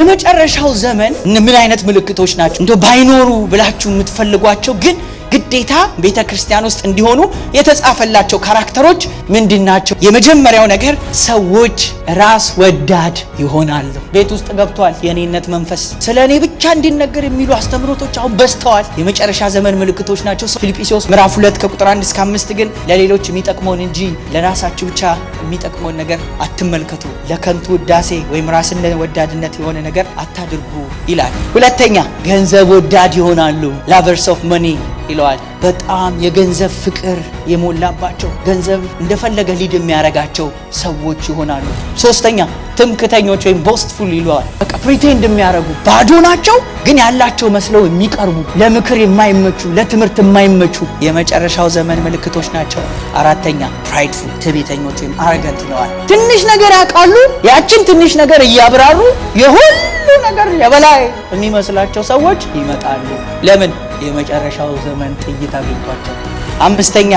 የመጨረሻው ዘመን ምን አይነት ምልክቶች ናቸው? እንደ ባይኖሩ ብላችሁ የምትፈልጓቸው ግን ግዴታ ቤተ ክርስቲያን ውስጥ እንዲሆኑ የተጻፈላቸው character ኦች ምንድን ናቸው? የመጀመሪያው ነገር ሰዎች ራስ ወዳድ ይሆናሉ። ቤት ውስጥ ገብቷል የእኔነት መንፈስ። ስለ እኔ ብቻ እንዲነገር የሚሉ አስተምህሮቶች አሁን በዝተዋል። የመጨረሻ ዘመን ምልክቶች ናቸው። ፊልጵስዩስ ምዕራፍ 2 ከቁጥር 1 እስከ 5 ግን ለሌሎች የሚጠቅመውን እንጂ ለራሳችሁ ብቻ የሚጠቅመውን ነገር አትመልከቱ፣ ለከንቱ ውዳሴ ወይም ራስን ወዳድነት የሆነ ነገር አታድርጉ ይላል። ሁለተኛ ገንዘብ ወዳድ ይሆናሉ። Lovers of money ይለዋል። በጣም የገንዘብ ፍቅር የሞላባቸው፣ ገንዘብ እንደፈለገ lead የሚያደርጋቸው ሰዎች ይሆናሉ። ሶስተኛ ትምክተኞች ወይም boastful ይለዋል። በቃ pretend የሚያደርጉ፣ ባዶ ናቸው ግን ያላቸው መስለው የሚቀርቡ፣ ለምክር የማይመቹ፣ ለትምህርት የማይመቹ የመጨረሻው ዘመን ምልክቶች ናቸው። አራተኛ prideful፣ ትዕቢተኞች ወይም arrogant ይለዋል። ትንሽ ነገር ያውቃሉ። ያችን ትንሽ ነገር እያብራሩ የሁሉ ነገር የበላይ የሚመስላቸው ሰዎች ይመጣሉ። ለምን? የመጨረሻው ዘመን ጥይት አግኝቷቸው። አምስተኛ